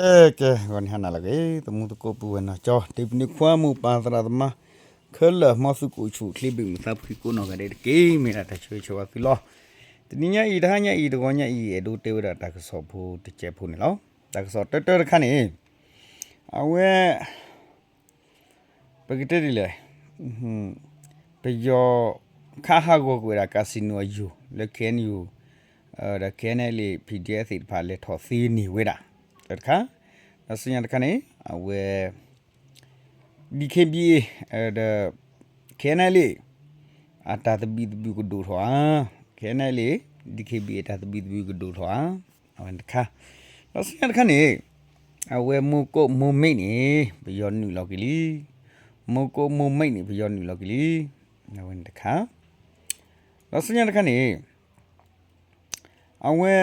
ကဲကဲ ဂီၤနံၤဟါနၤလၢအဂ့ၤ သမူသကိးပုၢ်ဝဲၢ်နီၢ်ကၠီ တံၤပနံၤခွါ မိၢ်ပၢ်သရၣ်သမါ ခဲလၢာ် မ်သုကအိၣ်ဆူၣ်အိၣ်ချ့ ဘၣ်မုာ်သးဖှံကိးနီၢ်ဂၤဒဲးတက့ၢ်. မ့ၢ်ဒၣ်တၢ်ဆၢဂ့ၤဆၢဝါသုလီၤ. တနံၤညါအံၤ တဟါညါအံၤ တဂီၤညါအံၤ အဲၣ်ဒိးတဲဝဲဒၣ်တၢ်ကစီၣ်ဖိတစဲးဖိန့ၣ်လီၤ. တၢ်ကစီၣ်တၢတၢတခါန့ၣ် အဝဲ ပကတဲဒ်လဲၣ်, ပယီၤခးဟးဂီၤကွံာ်ဝဲဒၣ် casino အယိၤ လၢ KNU ဒီး KNLA PDF သ့ၣ်တဖၣ်လဲၤထီၣ်သ့န့ၢ်ဝဲဒၣ် တၢ်တခါ, ဒီးဆူညါတခါန့ၣ် အဝဲ DKBA ဒီး KNLA အတၢ်သဘံၣ်သဘုၣ်ကဒိၣ်ထီၣ်ဧါ, KNLA DKBA အတၢ်သဘံၣ်သဘုၣ်ကဒိၣ်ထီၣ်ဧါ, အဝဲန့ၣ်တခါ, ဒီးဆူညါတခါန့ၣ် အဝဲမိၢ်ကိးမိၢ်မ့ၢ်န့ၣ် ပယီၤနုာ်လီၤက့ၤလံ, မိၢ်ကိးမိၢ်မ့ၢ်န့ၣ် ပယီၤနုာ်လီၤက့ၤလံ, အဝဲန့ၣ်တခါ, ဒီးဆူညါတခါန့ၣ် အဝဲ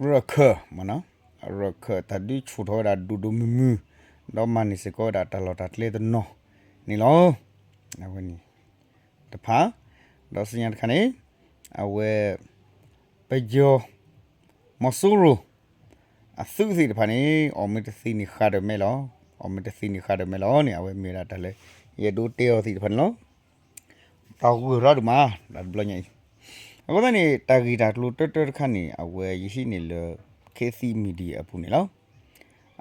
ရခၢၣ် ရခၢၣ်တၢ်ဒုးဆူၣ်ထီၣ်ဝဲဒၣ်ဒိၣ်ဒိၣ်မုၢ်မုၢ်, ဒီးမၤန့ၢ်စ့ၢ်ကီးဝဲဒၣ်တၢ်လီၢ်တၢ်ကျဲတနီၤန့ၣ်လီၤ. အဝဲန့ၣ်တဖၣ်, ဒီးဆူညါတခါန့ၣ် အဝဲ ပယီၤ မီၤစိရိၤ အသုးသ့ၣ်တဖၣ်န့ၣ် အီၣ်မ့ၢ်တသ့န့ၣ်ဃါဒီးမဲလီၤ, အီၣ်မ့ၢ်တသ့န့ၣ်ဃါဒီးမဲလီၤန့ၣ် အဝဲမ့ၢ်ဝဲဒၣ်တၢ်လၢ ယအဲၣ်ဒိးတဲအီၤသ့ၣ်တဖၣ်န့ၣ်လီၤ. တၢ်ဂုၤထီၣ်ဒိၣ်မး တဘျီညါအံၤ, အဃိသတးန့ၣ် တၢ်ဂ့ၢ်တၢ်ကျိၤတၢတၢတခါန့ၣ် အဝဲယဟံးန့ၢ်လၢ ခေတ်သစ် Media အပူၤန့ၣ်လီၤ.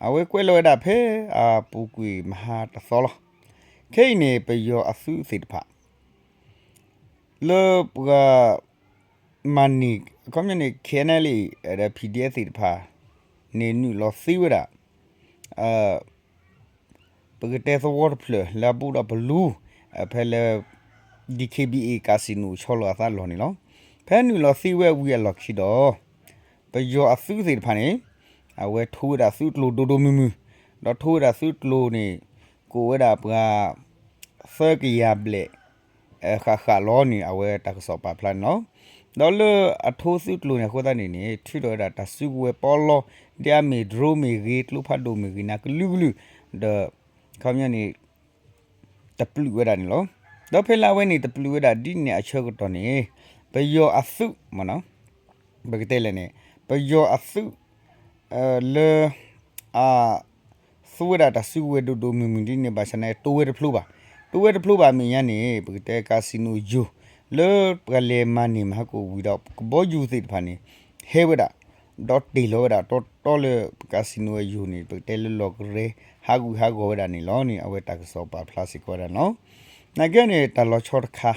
အဝဲကွဲးလီၤဝဲဒၣ်ဖဲအပူၤကွံာ်မဟါတသီလီၤ. ခဲအံၤန့ၣ် ပယီၤအသုးသ့ၣ်တဖၣ် လၢပှၤ မၤန့ၢ် အခီပညီန့ၣ် KNLA ဒီး PDF သ့ၣ်တဖၣ်န့ၣ် နုာ်လီၤသ့ဝဲဒၣ် ပကတဲသဝီတဖျၢၣ်လၢအဘူးဒီးပလူ ဖဲလၢ DKBA casino ဆီလီၤအသးလီၢ်န့ၣ်လီၤ. ဖဲနုာ်လီၤသ့ဝဲဝံၤအလီၢ်ခံဒီး ပယီၤအသုးသ့ၣ်တဖၣ်န့ၣ် အဝဲထိဝဲဒၣ်သုးကျိၤဒိၣ်ဒိၣ်မုၢ်မုၢ်, ဒီးထိဝဲဒၣ်သုးကျိၤန့ၣ် ကအိၣ်ဝဲဒၣ်ပှၤ သၢကယၤဘျဲၣ် ဃၣ်ဃၣ်လီၤန့ၣ် အဝဲတၢ်ကစီၣ်ပာ်ဖျါန့ၣ်လီၤ. ဒီးလၢအထိသုးကျိၤန့ၣ်အဃိသတးန့ၣ်န့ၣ် ထုးထီၣ်ဝဲဒၣ်တၢ်စုကဝဲၤပီလီ ဒ်အမ့ၢ် drone မ့ၢ်ဂ့ၤ ကျိဖးဒိၣ်မ့ၢ်ဂ့ၤ နၤကလုာ်ကလုာ် ဒီး အခီပညီန့ၣ် တပျုာ်ဝဲဒၣ်န့ၣ်လီၤ. ဒီးဖဲလၢအဝဲန့ၣ်တပျုာ်ဝဲဒၣ်ဒ်န့ၣ်အဆၢကတီၢ်န့ၣ် ပယီၤအသုး ပကတဲလဲၣ်န့ၣ် ပယီၤအသုး လၢ အ သူဝဲဒၣ်တၢ်စုကဝဲၤဒိၣ်ဒိၣ်မုၢ်မုၢ်ဒ်န့ၣ် ဘၣ်ဆၣ်န့ၣ် တိဝဲတဖျိဘၣ်, တိဝဲတဖျိဘၣ်အမဲာ်ညါန့ၣ် ပကတဲ casino ယိၤ လၢပှၤလဲၤမၤန့ၢ်မၤဟးကိၣ်ဝံၤဒီး ကဘီယူၤသ့ၣ်တဖၣ်န့ၣ် ဟဲဝဲဒၣ် ဒီးတ့ၢ်လီၤဝဲဒၣ် တီတီလၢ casino အယိၤန့ၣ် ပကတဲလၢလီၢ်ကရၢ ဟးဂူာ်ဟးဂီၤဝဲဒၣ်န့ၣ်လီၤန့ၣ် အဝဲတၢ်ကစီၣ်ပာ်ဖျါစ့ၢ်ကီးဝဲဒၣ်န့ၣ်လီၤ. နာ်က့န့ၣ် တၢ်လီၤဆီတခါ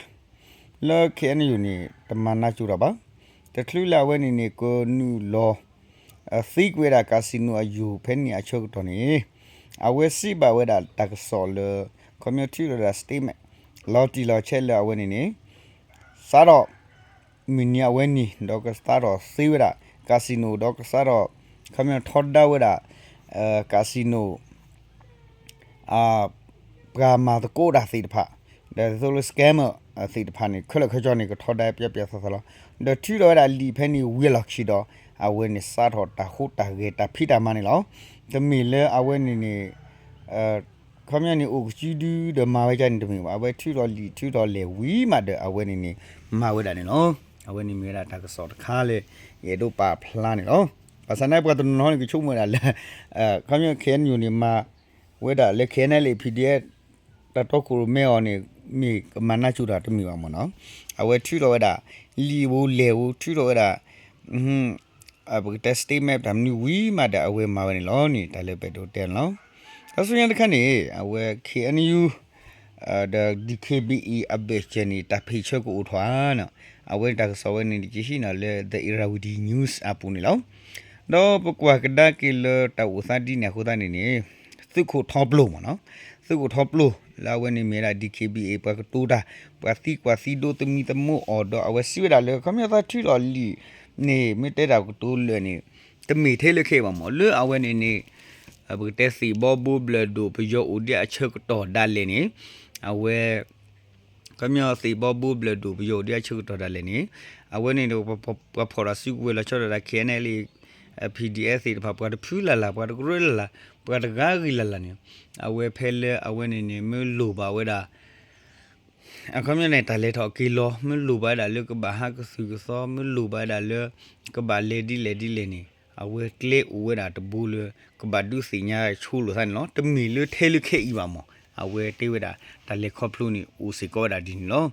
လၢ KNU န့ၣ် တမၤနၢ်ကၠိတၢ်ဘၣ်. တချုးလၢအဝဲန့ၣ်န့ၣ် ကနုာ်လီၤ သ့ကွံာ်ဝဲဒၣ် casino အယိၤဖဲန့ၣ်အဆၢကတီၢ်န့ၣ် အဝဲစံးဘၣ်ဝဲဒၣ်တၢ်ကစီၣ်လၢ ခီပညီထုးထီၣ်ဝဲဒၣ် statement လီၤတံၢ်လီၤဆဲးလၢအဝဲန့ၣ်န့ၣ် စးထီၣ် မုၢ်နံၤအဝဲန့ၣ် ဒီးကစးထီၣ်သ့ဝဲဒၣ် casino ဒီးကစးထီၣ် ခီပညီထီဒါဝဲဒၣ် casino ပှၤမၤသကိးတၢ်သ့ၣ်တဖၣ် ဒီးသိးလၢ scammer သ့ၣ်တဖၣ်န့ၣ် ခဲလၢာ်ခဲဆ့န့ၣ် ကထီဒါပျီပျီသီသီလီၤ. ဒီးထုးထီၣ်ဝဲဒၣ်လံာ်ဖဲန့ၣ်ဝံၤအလီၢ်ခံဒီး အဝဲန့ၣ်စးထီၣ်တၢ်ဟူးတၢ်ဂဲၤတၢ်ဖံးတၢ်မၤန့ၣ်လီၤ. တမ့ၢ်လၢအဝဲန့ၣ်န့ၣ် ခီပညီန့ၣ် အိၣ်ကစုဒုဒီးမၤဝဲဒ်န့ၣ်တမ့ၢ်ဘၣ်. အဝဲထုးထီၣ်လံာ်ထုးထီၣ်လဲၢ်ဝံၤမးဒီး အဝဲန့ၣ်န့ၣ် မၤဝဲဒၣ်န့ၣ်လီၤ. အဝဲန့ၣ်မ့ၢ်ဝဲဒၣ်တၢ်ကစီၣ်တခါလၢ ယအဲၣ်ဒိးပာ်ဖျါန့ၣ်လီၤ. ဘၣ်ဆၣ်န့ၣ် ပှၤတနီၤနီၤန့ၣ် ကဆိကမိၣ်ဝဲဒၣ်လၢ ခီပညီ KNU န့ၣ် မၤဝဲဒၣ်လၢ KNLA PDF တၢ်တီခိၣ်ရိၣ်မဲအီၤန့ၣ် မ့ၢ်ကမၤနၢ်ကၠိတၢ်တမ့ၢ်ဘၣ်မ့ၢ်နီၤ. အဝဲထုးထီၣ်ဝဲဒၣ် လံာ်ဧိၤလဲၢ်ဧိၤ ထုးထီၣ်ဝဲဒၣ် ပကတဲ statement တၢ်မနုၤဝံၤမးဒီးအဝဲမၤဝဲန့ၣ်လီၤန့ၣ် တၢ်လၢပအဲၣ်ဒိးတဲန့ၣ်လီၤ. ဒီးဆူညါတခါန့ၣ် အဝဲ KNU ဒီး DKBA အဘၢၣ်စၢၤန့ၣ် တၢ်ဖံးဆၢကအိၣ်ထီၣ်ဧါ. အဝဲတၢ်ကစီၣ်ဝဲန့ၣ် ယဟံးန့ၢ်လၢ The Irrawaddy News အပူၤန့ၣ်လီၤ. ဒီးပကွၢ်ကဒါက့ၤလၢတၢ်အိၣ်သးဒ်န့ၣ်အဃိသတးန့ၣ်န့ၣ် သုးခိၣ်ထီပျိၢ်မ့ၢ်နီၤ, သုးခိၣ်ထီပျိၢ် လၢအဝဲန့ၣ်မ့ၢ်ဝဲဒၣ် DKBA ပှၤကတိၤတၢ် ပှၤသံကွၢ်သံဒိးသမံသမိးအီၤဒီး အဝဲစံးဝဲဒၣ်လၢ ခီပညီသးထုးထီၣ်လံာ်န့ၣ် မ့ၢ်တဲတၢ်ကတိၤလၢာ်န့ၣ် တမ့ၢ်ထဲလၢခဲအံၤဘၣ်မ့ၢ် လၢအဝဲန့ၣ်န့ၣ် ပကတဲသ့ၣ်ဘီဘိဘျၢၣ်ဒိၣ်ပယီၤအိၣ်ဒံးအဆၢကတီၢ်ဒၣ်လဲာ်န့ၣ် အဝဲ ခီပညီသ့ၣ်ဘီဘိဘျၢၣ်ဒိၣ်ပယီၤအိၣ်ဒံးအဆၢကတီၢ်ဒၣ်လဲာ်န့ၣ် အဝဲန့ၣ် ပှၤဖီၣ်တၢ်စုကဝဲၤလီၤဆီဒၣ်တၢ် KNLA PDF သ့ၣ်တဖၣ် ပှၤတဖုလၢ်လၢ် ပှၤတကရၢလၢ်လၢ် ပှၤတဂၤဂ့ၤလၢ်လၢ်န့ၣ် အဝဲဖဲလၢအဝဲန့ၣ်န့ၣ် မ့ၢ်လိၣ်ဘၣ်ဝဲဒၣ် အခီပညီန့ၣ် တၢ်လဲၤထီၣ်က့ၤလီၤ မ့ၢ်လိၣ်ဘၣ်ဝဲဒၣ်လၢကဘၣ်ဟးကသုၣ်ကသီ မ့ၢ်လိၣ်ဘၣ်ဝဲဒၣ်လၢ ကဘၣ်လဲၤဒ်လဲၣ်ဒ်လဲၣ်န့ၣ် အဝဲကျဲအိၣ်ဝဲဒၣ်တဘိလၢ ကဘၣ်ဒုးသ့ၣ်ညါဆိလိာ်သးန့ၣ်လီၤ. တမ့ၢ်လၢထဲလၢခဲအံၤဘၣ်မး, အဝဲတဲဝဲဒၣ်တၢ်လဲၤခီဖျိန့ၣ် အိၣ်စ့ၢ်ကီးဝဲဒၣ်ဒ်န့ၣ်လီၤ.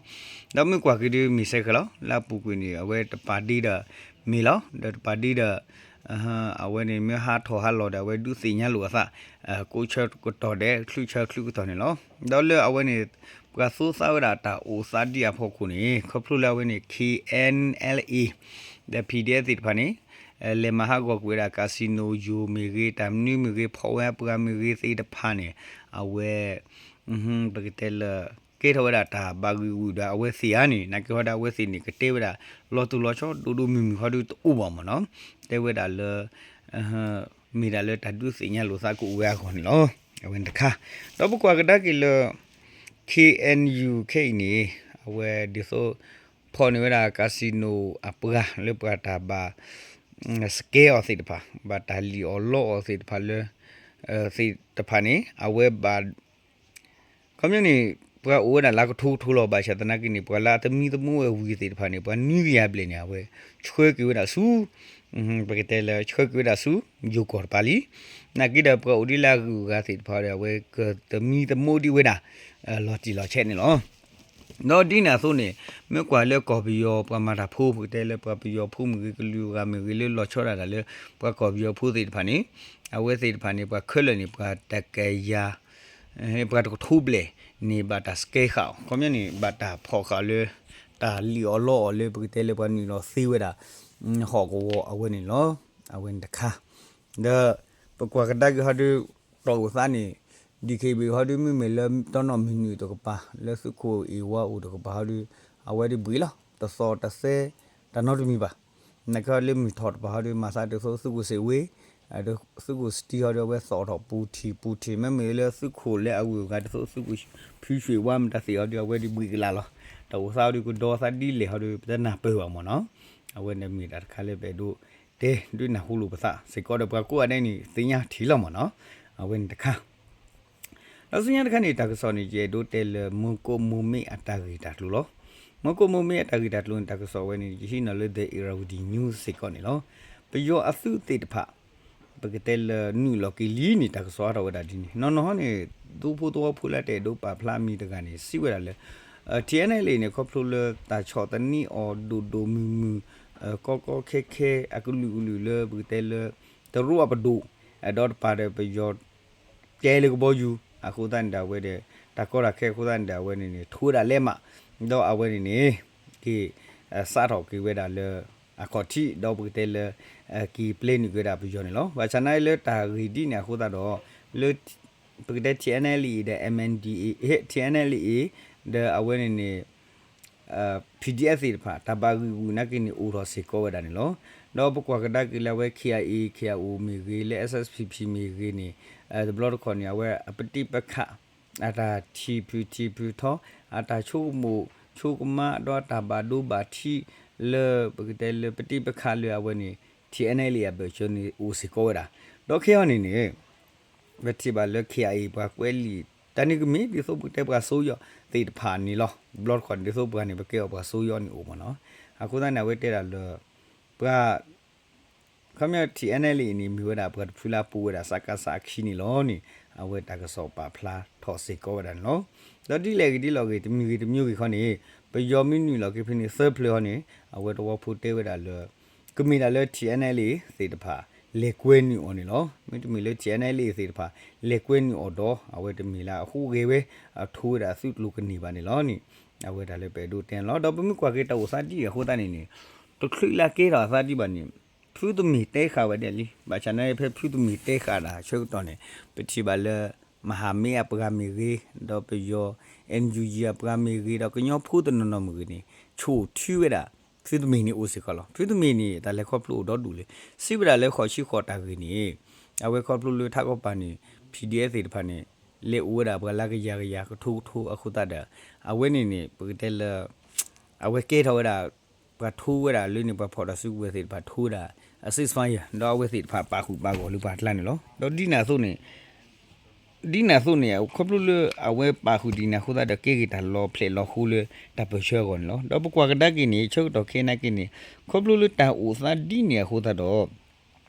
ဒီးမ့ၢ်ကွၢ်က့ၤဒုးမ့ၢ်ဆဲးခဲလီၤ လၢအပူၤကွံာ်န့ၣ် အဝဲတပာ်ဒ့ဒီးမ့ၢ်လီၤ, ဒီးတပာ်ဒ့ဒီး အဝဲန့ၣ်မ့ၢ်ဟးထီၣ်ဟးလီၤဒီး အဝဲဒုးသ့ၣ်ညါလိာ်အသး ကိးဆၢကတီၢ်ဒီး ချုးဆၢချုးကတီၢ်န့ၣ်လီၤ. ဒီးလၢအဝဲန့ၣ် ပှၤသိသးဝဲဒၣ်တၢ်အိၣ်သးဒ်အဖီခိၣ်န့ၣ် ခီဖျိလၢအဝဲန့ၣ် K N L A ဒီး P D F သ့ၣ်တဖၣ်န့ၣ် လဲၤမၤဟးဂီၤကွံာ်ဝဲဒၣ် casino ယိၤမ့ၢ်ဂ့ၤ တၢ်မနုၤမ့ၢ်ဂ့ၤ ဖီၣ်ဝဲအပှၤမ့ၢ်ဂ့ၤသ့ၣ်တဖၣ်န့ၣ် အဝဲ ပကတဲလၢ ကဲထီၣ်ဝဲဒၣ်တၢ်ဘၣ်ဂံာ်ဂူာ်ဒီးအဝဲသ့ၣ်ဧါန့ၣ် နာ်က့ဟီဒီးအဝဲသ့ၣ်န့ၣ် ကတဲဝဲဒၣ် လီၤတူာ်လီၤဆီဒိၣ်ဒိၣ်မုၢ်မုၢ်ဟီဒီးတအိၣ်ဘၣ်မးနီၤ, တဲဝဲဒၣ်လၢ မ့ၢ်ဒၣ်လၢတၢ်ဒုးသ့ၣ်ညါလိာ်သးကအိၣ်ဝဲအဂီၢ်န့ၣ်လီၤ. အဝဲန့ၣ်တခါ, ဒီးပကွၢ်ကဒါက့ၤလၢ K N U ခဲအံၤန့ၣ် အဝဲဒ်သိး ဖီၣ်န့ၢ်ဝဲဒၣ် casino အပှၤလၢပှၤတၢ်ဘၣ် စကဲအီၤသ့ၣ်တဖၣ် ဘၣ်တၢ်လံၣ်အီၣ်လီအီၣ်သ့ၣ်တဖၣ်လၢ သ့ၣ်တဖၣ်န့ၣ် အဝဲဘၣ် ခီပညီန့ၣ် ပှၤအိၣ်ဝဲဒၣ်လၢကထိကထိလီၤ. ဘၣ်ဆၣ်သနာ်က့န့ၣ် ပှၤလၢအသမံသမိးဝဲဝံၤသ့ၣ်တဖၣ်န့ၣ် ပှၤနွံကယၤဘျဲၣ်န့ၣ် အဝဲဆှၢက့ၤဝဲဒၣ်ဆူ ပကတဲလၢဆှၢက့ၤဝဲဒၣ်ဆူ ယိၤကီၢ်တပၤလံ. နာ်က့ဒီးပှၤအိၣ်ဒ်လၢအဂုၤအဂၤသ့ၣ်တဖၣ်ဒီး အဝဲကသမံသမိးဒံးဝဲဒၣ် လီၤတံၢ်လီၤဆဲးန့ၣ်လီၤ. ဒီးဒ်န့ၣ်အသိးန့ၣ် မ့ၢ်ကွၢ်လၢကီၢ်ပယီၤပှၤမၤတၢ်ဖိ ပကတဲလၢပှၤပယီၤဖိမ့ၢ်ဂ့ၤ ကလုာ်အဂၤမ့ၢ်ဂ့ၤ လၢလီၤဆီဒၣ်တၢ်လၢ ပှၤကီၢ်ပယီၤဖိသ့ၣ်တဖၣ်န့ၣ် အဝဲသ့ၣ်တဖၣ်န့ၣ် ပှၤခဲလၢာ်န့ၣ် ပှၤတကယၤ ပှၤတကထိဘျဲၣ်န့ၣ် ဘၣ်တၢ်စကဲဃာ်အီၤ ခီပညီန့ၣ် ဘၣ်တၢ်ဖီၣ်ဃာ်အီၤလၢ တၢ်လံၣ်အီၣ်လီအီၣ်လၢပကတဲလၢပှၤနုာ်လီၤသ့ဝဲဒၣ် ဟီၣ်ကဝီၤအဝဲန့ၣ်လီၤ. အဝဲန့ၣ်တခါ ဒီးပကွၢ်ကဒါက့ၤဟီဒီး တီၢ်အိၣ်သးန့ၣ် ဒံၣ်ခ့ဘ့ၣ်ဟီဒီး မ့မ့ၢ်လၢတီနီၣ်မုၢ်နုာ်တကပၤ လၢသုးခိၣ်အ့ၣ်ဝါအိၣ်တကပၤဟီဒီး အဝဲဒၣ်ဘှံးလီၤ တသီၣ်တသဲ တၢ်နီတမံၤဘၣ်. နာ်က့ဟီလၢမုၢ်ထီၣ်တပၤဟီဒီး မၤသးဒ်သိးသုးခိၣ်စ့ၣ်ဝ့ သုးခိၣ်စတံဟီဒီး အဝဲသီၣ်ထီၣ်ပူၤထံၣ်ပူၤထံၣ် မ့မ့ၢ်လၢသုးခိၣ်လၢအဂုၤအဂၤဒ်သိးသုးခိၣ်ဖုဆွ့ၣ်ဝါမတၤသ့ၣ်ဟီဒီး အဝဲဒၣ်ဘှံးကလာ်လီၤ. တၢ်အိၣ်သးဟီဒီးကဒီသးဒ်လဲၣ်ဟီဒီး ပတနၢ်ပၢၢ်ဘၣ်မ့ၢ်နီၤ. အဝဲန့ၣ်မ့ၢ်တၢ်တခါလၢပအဲၣ်ဒိးတဲဒုးနၢ်ဟူလိာ်ပသးစ့ၢ်ကီးဒီး ပှၤကိးဂၤဒဲးန့ၣ် သ့ၣ်ညါထံၣ်လီၤမ့ၢ်နီၤ. အဝဲန့ၣ်တခါ ဒီးဆူညါတခါန့ၣ် တၢ်ကစီၣ်န့ၣ် ယအဲၣ်ဒိးတဲလၢ မူကိၣ်မိၢ်မ့ၢ်အတၢ်ဂ့ၢ်တၢ်ကျိၤလီၤ. မူကိၣ်မိၢ်မ့ၢ်အတၢ်ဂ့ၢ်တၢ်ကျိၤန့ၣ် တၢ်ကစီၣ်ဝဲန့ၣ် ယဟံးန့ၢ်လၢ The Irrawaddy News စ့ၢ်ကီးန့ၣ်လီၤ. ပယီၤအသုးသ့ၣ်တဖၣ် ပကတဲလၢနုာ်လီၤက့ၤလံန့ၣ် တၢ်ကစီၣ်အါထီၣ်ဝဲဒၣ်ဒ်န့ၣ် နီၢ်နီၢ်ဟီန့ၣ် ဒူဖိသဝီဖိလၢတအဲၣ်ဒိးပာ်ဖျါမံၤတဂၤန့ၣ် စံးဝဲဒၣ်လၢ ထံၣ်အဲၣ်နဲၣ်လ့ၣ်န့ၣ် ခီဖျိလၢတၢ်ဆီၣ်သနံးအီၤဒိၣ်ဒိၣ်မုၢ်မုၢ် ကီကီခဲခဲ အကလုာ်ကလုာ်လၢပကတဲလၢ တရူးအပဒိၣ် ဒီးတပၤဒီးပယီၤ တဲလၢကဘီယူၤ အဃိသတးန့ၣ်ဒီးအဝဲဒီး တၢ်ကီတၢ်ခဲအဃိသတးန့ၣ်ဒီး အဝဲန့ၣ်န့ၣ် ထိဝဲဒၣ်လဲးမး ဒီးအဝဲန့ၣ်န့ၣ် က့ၤ စးထီၣ်က့ၤဝဲဒၣ်လၢ အခီၣ်ထံး ဒီးပကတဲလၢ က့ၤပျဲနုာ်က့ၤဝဲဒၣ်ပယီၤန့ၣ်လီၤ. ဘၣ်ဆၣ်နာ်လၢတၢ်ဂ့ၢ်ဒ်န့ၣ်အဃိသတးဒီး လၢ ပကတဲ ထံၣ်အဲၣ်နဲၣ်လ့ၣ်အံၤဒီး MNDAA ထံၣ်အဲၣ်နဲၣ်လ့ၣ်အံၤ ဒီးအဝဲန့ၣ်န့ၣ် PDF သ့ၣ်တဖၣ် တၢ်ဘၣ်ဂံာ်ဂူာ်နာ်က့န့ၣ် အိၣ်ထီၣ်စ့ၢ်ကီးဝဲဒၣ်န့ၣ်လီၤ. ဒီးပကွၢ်ကဒါက့ၤလၢအဝဲ KIA KIO မ့ၢ်ဂ့ၤ လၢ SSPP မ့ၢ်ဂ့ၤန့ၣ် တဘျီတခီၣ်န့ၣ် အဝဲအပဋိပက္ခ အတၢ်ထံၣ်ဖုၣ်ထံၣ်ဖုၣ်ထီ အတၢ်ဆိကမိၣ်ဆိကမး ဒီးအတၢ်ဘၣ်ဒိဘၣ်ထံး လၢပကတဲလၢပဋိပက္ခလၢအဝဲန့ၣ် ထံၣ်အဲၣ်နဲၣ်လ့ၣ် အဘၢၣ်စၢၤန့ၣ် အိၣ်စ့ၢ်ကီးဝဲဒၣ်. ဒီးခဲအံၤန့ၣ်န့ၣ် ပထံၣ်ဘၣ်လၢ KIA ပှၤကွဲးလံာ် တၢ်န့ၣ်ကမ့ၢ်ဒ်သိးပကတဲပှၤစိယီၣ်သ့ၣ်တဖၣ်န့ၣ်လီၤ. တဘျီတခီၣ်န့ၣ် ဒ်သိးပှၤန့ၣ် ပကဲအီၤပှၤစိယီၣ်န့ၣ်အိၣ်မ့ၢ်နီၤ. အဃိသတးန့ၣ် အဝဲတဲဒၣ်လၢ ပှၤ ခီပညီ ထံၣ်အဲၣ်နဲၣ်လ့ၣ်အံၤန့ၣ် မ့ၢ်ဝဲဒၣ်ပှၤတဖုလၢအပူၤဝဲဒၣ် စကစ အခံန့ၣ်လီၤန့ၣ် အဝဲတၢ်ကစီၣ်ပာ်ဖျါထီၣ်စ့ၢ်ကီးဝဲဒၣ်န့ၣ်လီၤ. ဒီးဒ်လဲၣ်ဂ့ၤဒ်လဲၣ်ဂ့ၤ တမံၤဂ့ၤတမံၤဂ့ၤခီန့ၣ် ပယီၤမ့ၢ်နုာ်လီၤက့ၤဖဲန့ၣ် သၢဖျၢၣ်ဟီန့ၣ် အဝဲသဝီဖိတဲဝဲဒၣ်လၢ ကမ့ၢ်ဒၣ်လၢ ထံၣ်အဲၣ်နဲၣ်လ့ၣ် သ့ၣ်တဖၣ် လဲၤကွဲနုာ်အီၤန့ၣ်လီၤ. မ့တမ့ၢ်လၢ ထံၣ်အဲၣ်နဲၣ်လ့ၣ် သ့ၣ်တဖၣ် လဲၤကွဲနုာ်အီၤဒီး အဝဲတမ့ၢ်လၢအဃိဂဲၤဝဲ အထိဝဲဒၣ်အသုးကျိၤကန့ၢ်ဘၣ်န့ၣ်လီၤန့ၣ် အဝဲဒၣ်လၢပအဲၣ်ဒိးတဲန့ၣ်လီၤ. ဒီးပမ့ၢ်ကွၢ်က့ၤတၢ်အိၣ်သးဒ်အံၤအဃိသတးန့ၣ်န့ၣ် တချုးလၢအကဲထီၣ်အသးဒံးဘၣ်န့ၣ် ဖုတမ့ၢ်တဲဃာ်ဝဲဒၣ်လံ. ဘၣ်ဆၣ်နာ်ဖဲဖုတမ့ၢ်တဲဃာ်ဒၣ်ဆၢကတီၢ်န့ၣ် ပထံၣ်ဘၣ်လၢ မဟာမိတ် အပှၤမ့ၢ်ဂ့ၤ ဒီးပယီၤ NUG အပှၤမ့ၢ်ဂ့ၤ ဒီးကညီဖိတနီၤနီၤမ့ၢ်ဂ့ၤန့ၣ် ဆိၣ်ထံဝဲဒၣ် ဖုတမ့ၢ်န့ၣ်အိၣ်စ့ၢ်ကီးလီၤ. ဖုတမ့ၢ်န့ၣ် တၢ်လဲၤခီဖျိအိၣ်ဒီဒူၣ်လံ. စံးဝဲဒၣ်လၢဃိးဆံဃိးတၢ်ဂ့ၢ်န့ၣ် အဝဲခီဖျိလၢထးကီၢ်ပၤန့ၣ် PDF သ့ၣ်တဖၣ်န့ၣ် လဲၤအိၣ်ဝဲဒၣ်ပှၤလၢကယၤကယၤကထိကထိအဃိသတးဒီး အဝဲန့ၣ်န့ၣ် ပကတဲလၢ အဝဲကဲထီၣ်ဝဲဒၣ် ပှၤထိဝဲဒၣ်လၢန့ၣ် ပှၤဖီၣ်တၢ်စုကဝဲၤသ့ၣ်တဖၣ်ထိဝဲဒၣ် အ ceasefire ဒီးအဝဲသ့ၣ်တဖၣ်ပာ်ဃုာ်ပာ်ဂီၢ်လၢပှၤကျါန့ၣ်လီၤ. ဒီးဒ်န့ၣ်အသိးန့ၣ် ဒ်န့ၣ်အသိးန့ၣ် ခီဖျိလၢအဝဲပာ်ဃုာ်ဒ်န့ၣ်အဃိသတးဒီး ကဲက့ၤတၢ်လီၤဖျဲးလီၤဃိလၢတၢ်ပၢၢ်ဆၢအဂီၢ်န့ၣ်လီၤ. ဒီးပကွၢ်ကဒါက့ၤန့ၣ် ဆၢကတီၢ်ခဲအံၤနာ်က့န့ၣ် ခီဖျိလၢတၢ်အိၣ်သးဒ်န့ၣ်အဃိသတးဒီး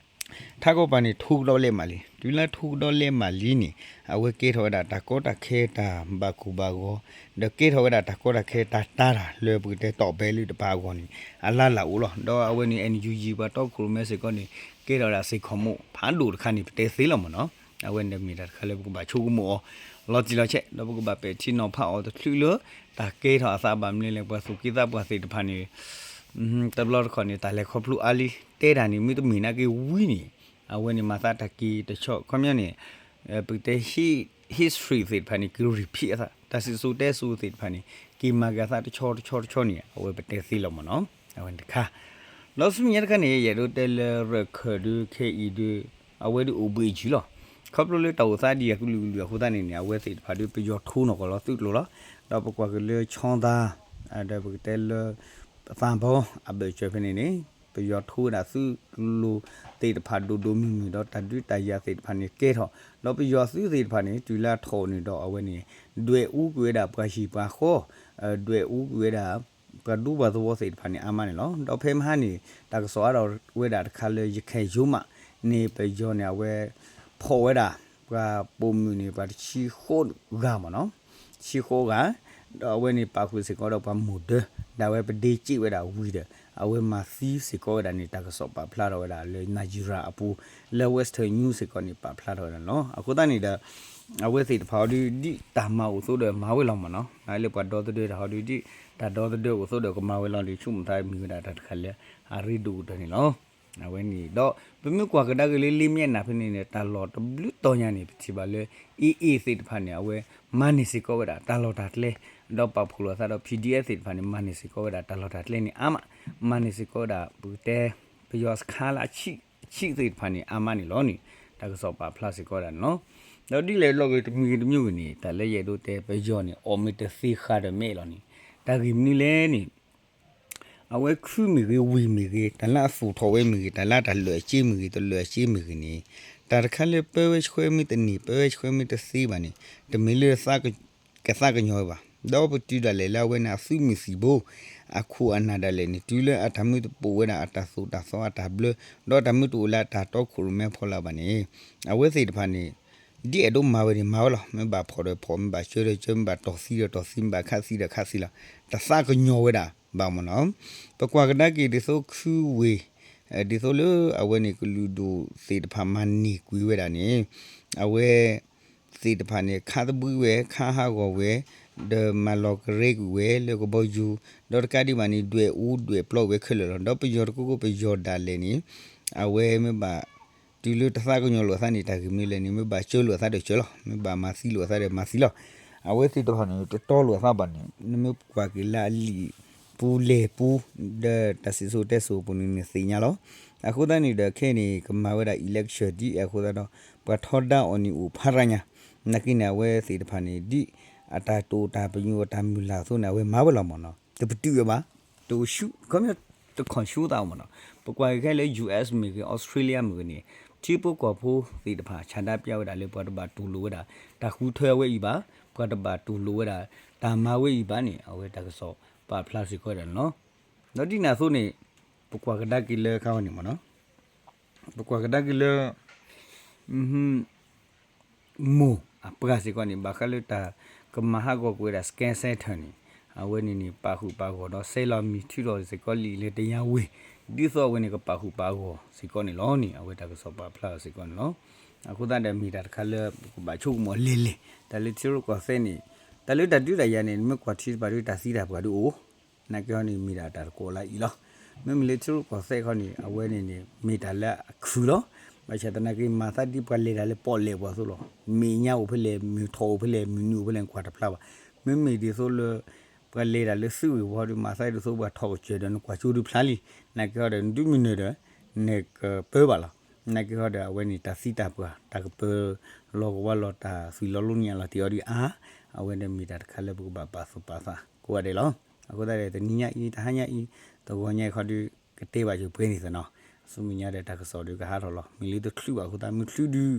ထးကီၢ်ပၤန့ၣ် ထိကဒီးလဲၢ်မးလံ, တုၤလၢထိကဒီးလဲၢ်မးလံန့ၣ် အဝဲကဲထီၣ်ဝဲဒၣ်တၢ်ကီတၢ်ခဲတၢ်ဘၣ်ကိၢ်ဘၣ်ဂီၤ, ဒီးကဲထီၣ်ဝဲဒၣ်တၢ်ကီတၢ်ခဲတၢ်တၢ်တၢ်လၢပကတဲတီၢ်ဘဲလၢတပၤအဂီၢ်န့ၣ် အလၢ်လၢ်အိၣ်လီၤ. ဒီးအဝဲန့ၣ် NUG ပှၤတီခိၣ်ရိၣ်မဲစ့ၢ်ကီးန့ၣ် ကဲထီၣ်ဝဲဒၣ်စ့ၢ်ကီးမိၢ်ဖးဒိၣ်တခါန့ၣ် ပတဲသ့လီၤမ့ၢ်နီၤ. အဝဲန့ၣ်မ့ၢ်တၢ်တခါလၢပကဘၣ်ဆိကမိၣ်အီၤ လီၤတံၢ်လီၤဆဲး ဒီးပကဘၣ်ပဲာ်ထံနီၤဖးအီၤတချုးလၢ တၢ်ကဲထီၣ်အသးဘၣ်မနုၤလဲၣ် ပှၤသူၣ်က့သးပှၢ်သ့ၣ်တဖၣ်န့ၣ် တဘျီတခီၣ်န့ၣ် တၢ်လဲၤခီဖျိအါလံ တဲတၢ်န့ၣ်မ့ၢ်တမ့ၢ်နာ်က့ဝံၤန့ၣ် အဝဲန့ၣ်မၤသးတၢ်က့ၤတဆီ ခီပညီန့ၣ် ပကတဲ history သ့ၣ်တဖၣ်န့ၣ် က repeat အသး တၢ်စံၣ်စိၤတဲစိၤသ့ၣ်တဖၣ်န့ၣ် က့ၤမၤက့ၤအသးတဆီတဆီတဆီန့ၣ် အဝဲပတဲသ့လီၤမ့ၢ်နီၤ. အဝဲန့ၣ်တခါ ဒီးဆူမဲာ်ညါတခါန့ၣ် ယအဲၣ်ဒိးတဲလၢရၢၢ်ခၢၣ်ဒုး ခဲအံၤဒုး အဝဲဒုးအိၣ်ဘှံးအယုၢ်လီၤ. ခီဖျိလၢတၢ်အိၣ်သးဒံးအကလုာ်ကလုာ်အဃိသတးန့ၣ်န့ၣ် အဝဲသ့ၣ်တဖၣ်ဒုးပယီၤထိနီၢ်ကီၢ်လီၤသုးကျိၤလီၤ. ဒီးပကွၢ်က့ၤလၢဆီသါ ဒီးပကတဲလၢ သးဘီအဘၢၣ်စၢၤဖဲန့ၣ်န့ၣ် ပယီၤထိဝဲဒၣ်သုးကျိၤသ့ၣ်တဖၣ်ဒိၣ်ဒိၣ်မုၢ်မုၢ် ဒီးတၢ်ဒုးတၢ်ယၤသ့ၣ်တဖၣ်န့ၣ်ကဲထီၣ် ဒီးပယီၤသုးသ့ၣ်တဖၣ်န့ၣ် တုၤလၢအထီၣ်န့ၣ်ဒီးအဝဲန့ၣ် ဒွဲၣ်အူကွံာ်ဝဲဒၣ်ပှၤဟံၣ်ပှၤဃီ ဒွဲၣ်အူကွံာ်ဝဲဒၣ် ပှၤဒူပှၤသဝီသ့ၣ်တဖၣ်န့ၣ်အါမးန့ၣ်လီၤ. ဒီးဖဲမဟါန့ၣ် တၢ်ကစီၣ်အါထီၣ်ဝဲဒၣ်တခါလၢ ရခိုင်ရိုးမ န့ၣ် ပယီၤန့ၣ် အဝဲ ဖီၣ်ဝဲဒၣ် ပှၤပိာ်မုၣ်န့ၣ် ပှၤတဆံဃိးဂၤမ့ၢ်နီၤ, ဆံဃိးဂၤ ဒီးအဝဲန့ၣ်ပာ်ဃုာ်စ့ၢ်ကီးဒီးပှၤမိၢ်ဒၢ ဒီးအဝဲပဒ့စ့ၣ်ဝဲဒၣ်ဝံၤဒီး အဝဲမၤသံစ့ၢ်ကီးဝဲဒၣ်န့ၣ် တၢ်ကစီၣ်ပာ်ဖျါထီၣ်ဝဲဒၣ်လၢ Nigeria အပူၤ လၢ Western News စ့ၢ်ကီးန့ၣ် ပာ်ဖျါထီၣ်ဝဲဒၣ်န့ၣ်လီၤ. အဃိသတးန့ၣ်ဒီး အဝဲသ့ၣ်တဖၣ်အီၤဒုး ဒ်တၢ်မၤအိၣ်အသိးဒီးမၤဝဲလီၤမ့ၢ်နီၤ, လၢပှၤဒီသဒၢတၢ်ဟီဒုး ဒ်တၢ်ဒီသဒၢအိၣ်အသိးဒီးကမၤဝဲလီၤဒီး ဆိကမိၣ်သးမ့ၢ်ဝဲဒၣ်တၢ်တခါလၢ အရ့ဒိၣ်ကတၢၢ်န့ၣ်လီၤ. အဝဲန့ၣ်ဒီး ပမ့ၢ်ကွၢ်ကဒါက့ၤလၢလ့ၣ်မ့ၢ်အနၢ်ဖဲန့ၣ်န့ၣ် တၢ်လီၢ်တဘျုးတီၤညါန့ၣ် ပထံၣ်ဘၣ်လၢ AA သ့ၣ်တဖၣ်န့ၣ် အဝဲမၤန့ၢ်စ့ၢ်ကီးဝဲဒၣ်တၢ်လီၢ်တၢ်ကျဲ ဒီးပာ်ဖှိၣ်လိာ်အသးဒီး PDF သ့ၣ်တဖၣ်န့ၣ် မၤန့ၢ်စ့ၢ်ကီးဝဲဒၣ်တၢ်လီၢ်တၢ်ကျဲန့ၣ်အါမး, မၤန့ၢ်စ့ၢ်ကီးဝဲဒၣ် ပကတဲ ပယီၤစခါလၢအဆံးသ့ၣ်တဖၣ်န့ၣ် အါမးန့ၣ်လီၤန့ၣ် တၢ်ကစီၣ်ပာ်ဖျါစ့ၢ်ကီးဝဲဒၣ်န့ၣ်လီၤ. ဒီးဒ်လဲၣ်လီၤဂ့ၤတမံၤဂ့ၤတမံၤဂ့ၤန့ၣ် တၢ်လၢယအဲၣ်ဒိးတဲပယီၤန့ၣ် အီၣ်မ့ၢ်တသ့ဃာ်ဒီးမဲာ်လီၤန့ၣ် တၢ်ဂ့ၢ်မနုၤလဲၣ်န့ၣ် အဝဲခုမ့ၢ်ဂ့ၤ ဝ့ၢ်မ့ၢ်ဂ့ၤ တၢ်လၢအသူၣ်ထီၣ်ဝဲမ့ၢ်ဂ့ၤ တၢ်လၢအတၢ်လၢာ်အစ့မ့ၢ်ဂ့ၤ တလၢာ်အစ့မ့ၢ်ဂ့ၤန့ၣ် တၢ်တခါလၢပၢဝဲဆှၢမ့ၢ်တန့ၢ် ပၢဝဲဆှၢမ့ၢ်တသ့ဘၣ်န့ၣ် တမ့ၢ်လၢ ကသးကညီၤဝဲဘၣ်. ဒီးပတုၤဒၣ်လဲာ်လၢအဝဲန့ၣ်အသုးမုၢ်သံၣ်ဘိ အခိၣ်အနၢ်ဒၣ်လဲာ်န့ၣ် တုၤလၢအတၢ်မ့ၢ်တပိာ်ဝဲဒၣ်အတၢ်သိၣ်တၢ်သီအတၢ်ဘျၢ ဒီးတၢ်မ့ၢ်တအိၣ်လၢအတၢ်တီခိၣ်ရိၣ်မဲအဖီလာ်ဘၣ်န့ၣ် အဝဲသ့ၣ်တဖၣ်န့ၣ် ဒ်အဲၣ်ဒိးမၤဝဲန့ၣ် မၤဝဲလီၤ. မ့ၢ်ဘၣ်ဖီၣ်ဒီးဖီၣ် မ့ၢ်ဘၣ်စၢၤဒီးစၢၤ မ့ၢ်ဘၣ်တီၢ်သံဒီးတီၢ်သံ မ့ၢ်ဘၣ်ခးသံဒီးခးသံလီၤ. တသးကညီၤဝဲဒၣ်ဘၣ်မ့ၢ်နီၤ. ပကွၢ်ကဒါက့ၤဒ်သိးခုဝ့ၢ် ဒ်သိးလၢအဝဲန့ၣ်ကလုာ်ဒူၣ်သ့ၣ်တဖၣ်မၤန့ၢ်ကွံာ်ဝဲဒၣ်န့ၣ် အဝဲ သ့ၣ်တဖၣ်န့ၣ် ခးသဘှံးဝဲ ခးဟးဂီၤဝဲ ဒီးမၤလီၤကရဲကွံာ်ဝဲလၢကဘီယူၤ ဒီးတကးဒံးဘၣ်န့ၣ် ဒွဲၣ်အူဒွဲၣ်ပျီဝဲခဲလၢာ်လီၤ. ဒီးပယီၤတကီကီပယီၤဒၣ်လဲာ်န့ၣ် အဝဲမ့ၢ်ဘၣ် တုၤလၢတသးကညီၤလိာ်အသးန့ၣ် တၢ်ဂ့ၢ်မနုၤလဲၣ်န့ၣ် မ့ၢ်ဘၣ်စၢၤလိာ်အသးဒီးစၢၤလီၤ. မ့ၢ်ဘၣ်မၤသံလိာ်အသးဒီးမၤသံလီၤ. အဝဲသ့ၣ်တဖၣ်န့ၣ် တတီလိာ်အသးဘၣ်န့ၣ် နမ့ၢ်ကွၢ်က့ၤလၢအလံာ်ပူၤလဲၢ်ပူၤ ဒီးတၢ်စံၣ်စိၤတဲစိၤအပူၤန့ၣ် နသ့ၣ်ညါလီၤ. အဃိသတးန့ၣ်ဒီးခဲအံၤန့ၣ် ကမၤဝဲဒၣ် election ဒ်အဃိသတးဒီး ပှၤထီဒါအီၤန့ၣ်အိၣ်ဖးရါညါ နာ်က့န့ၣ် အဝဲသ့ၣ်တဖၣ်န့ၣ် ဒ်အတၢ်တိာ်တၢ်ပညိၣ်အတၢ်မုၢ်လၢ်အသိးန့ၣ် အဝဲမၤဝဲလီၤမ့ၢ်နီၤ. တပတုာ်ဝဲဘၣ်, တအိၣ်ဆူၣ် ခီပညီ တခီၣ်ဆူၣ်သးမ့ၢ်နီၤ. ပကွၢ်က့ၤခဲလၢ ယူၢ်အ့းမ့ၢ်ဂ့ၤ အီစထြ့လယါမ့ၢ်ဂ့ၤန့ၣ် ထံဖိကီၢ်ဖိသ့ၣ်တဖၣ် ဆန္ဒပြဝဲဒၣ်လၢ ပှၤတဘၣ်တူၢ်လိာ်ဝဲဒၣ် တၢ်ဃုထၢဝဲအံၤဘၣ်, ပှၤတဘၣ်တူၢ်လိာ်ဝဲဒၣ် တၢ်မၤဝဲအံၤဘၣ်န့ၣ် အဝဲတၢ်ကစီၣ်ပာ်ဖျါစ့ၢ်ကီးဝဲဒၣ်န့ၣ်လီၤ. ဒီးဒ်န့ၣ်အသိးန့ၣ် ပကွၢ်ကဒါက့ၤလၢခါဝဲန့ၣ်မ့ၢ်နီၤ, ပကွၢ်ကဒါက့ၤလၢ မိၢ်အပှၤစ့ၢ်ကီးန့ၣ် ဘၣ်ဃးလၢတၢ်ကမၤဟးဂီၤကွံာ်ဝဲဒၣ် Scan Center န့ၣ် အဝဲန့ၣ်န့ၣ် ပာ်ဃုာ်ပာ်ဂီၤဒီး ဆဲးလီၤမံၤထုးထီၣ်စ့ၢ်ကီးလံာ်လၢတယါဝ့ၤ ဒ်သိးအဝဲန့ၣ် ကပာ်ဃုာ်ပာ်ဂီၤစ့ၢ်ကီးန့ၣ်လီၤန့ၣ် အဝဲတၢ်ကစီၣ်ပာ်ဖျါစ့ၢ်ကီးန့ၣ်လီၤ. အဃိသတးဒီးမ့ၢ်တၢ်တခါလၢ ပကဘၣ်ဆိကမိၣ်အီၤလဲၢ်လဲၢ် တၢ်လၢထံရူၢ်ကီၢ်သဲးန့ၣ် တၢ်လၢတၢ်ဒုးတၢ်ယၤန့ၣ် နမ့ၢ်ကွၢ်ထံတဖၣ်ဒီး တၢ်သံတၢ်ပှၢ်ဒုးအိၣ် နာ်က့ဟီန့ၣ် မ့ၢ်ဒၣ်တၢ်တကိးလၢအံၤလီၤ. မ့မ့ၢ်လၢထံရူၢ်ကီၢ်သဲးခီန့ၣ် အဝဲန့ၣ်န့ၣ် မ့ၢ်တၢ်လၢအခုၣ်လီၤ. ဘၣ်ဆၣ်သနာ်က့ မၤသးဒ်ပှၤလဲၤတၢ်လၢပီၣ်လဲၣ်ပှၤအသိးလီၤ. မ့ၢ်ညါအိၣ်ဖဲလဲၣ် မ့ၢ်ထီၣ်အိၣ်ဖဲလဲၣ် မ့ၢ်နုာ်အိၣ်ဖဲလဲၣ် နကွၢ်တဖျါဘၣ်. မ့မ့ၢ်ဒ်သိးလၢ ပှၤလဲၤတၢ်လၢသုးဂ့ၢ်ဝီဒီး မၤသးဒ်သိးပှၤထီၣ်ကစၢၢ်ဒီး နကွၢ်ကၠိဒုးဖျါလံ. နာ်က့ဟီဒီး နဒုးမုၢ်နၢၤဒီး နကပၢဘၣ်လီၤ. နာ်က့ဟီဒီး အဝဲန့ၣ် တၢ်သံတၢ်ပှၢ် တၢ်ကပၢၤလီၤကဝါလီၤ တၢ်သွံၣ်လီၤလိညၣ်လီၤတ့ၢ်အီၤဒုးအါ, အဝဲန့ၣ်မ့ၢ်တၢ်တခါလၢပကဘၣ်ပာ်သူၣ်ပာ်သးကိးဂၤဒဲးလီၤ. အဃိသတးဒီး တနံၤညါအံၤ တဟါညါအံၤ တဂီၤညါအံၤခီဒုး ကတဲဘၣ်က့ၤပှဲၤန့ၣ်သနီၤ. ဆူမဲာ်ညါဒီးတၢ်ကစီၣ်ဒုးကဟးထီၣ်လီၤ. မ့ၢ်လၢတချုးဘၣ်အဃိသတး မ့ၢ်ချုးဒုး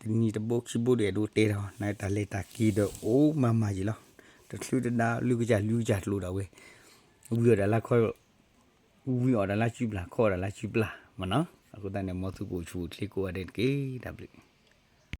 တနံၤတဘိခံဘိဒီး အဲၣ်ဒိးတဲထီၣ် နာ်က့တၢ်လဲၤတၢ်က့ၤဒီးအိၣ်မၤမၤယံၤလီၤ. တချုးတဒါ လုၢ်ကစၢ်လုၢ်ကစၢ်ကျိၤဒၣ်ဝဲ ဝံၤအီၣ်တၢ်လၢခီ ဝံၤအီၣ်တၢ်လၢစုပျၢ် ခီအီၣ်တၢ်လၢစုပျၢ်မ့ၢ်နီၤ. အဃိသတးန့ၣ် မ်သုကအိၣ်ဆူၣ်အိၣ်ချ့ကိးဂၤဒဲးတက့ၢ်. တၢ်ဘျုး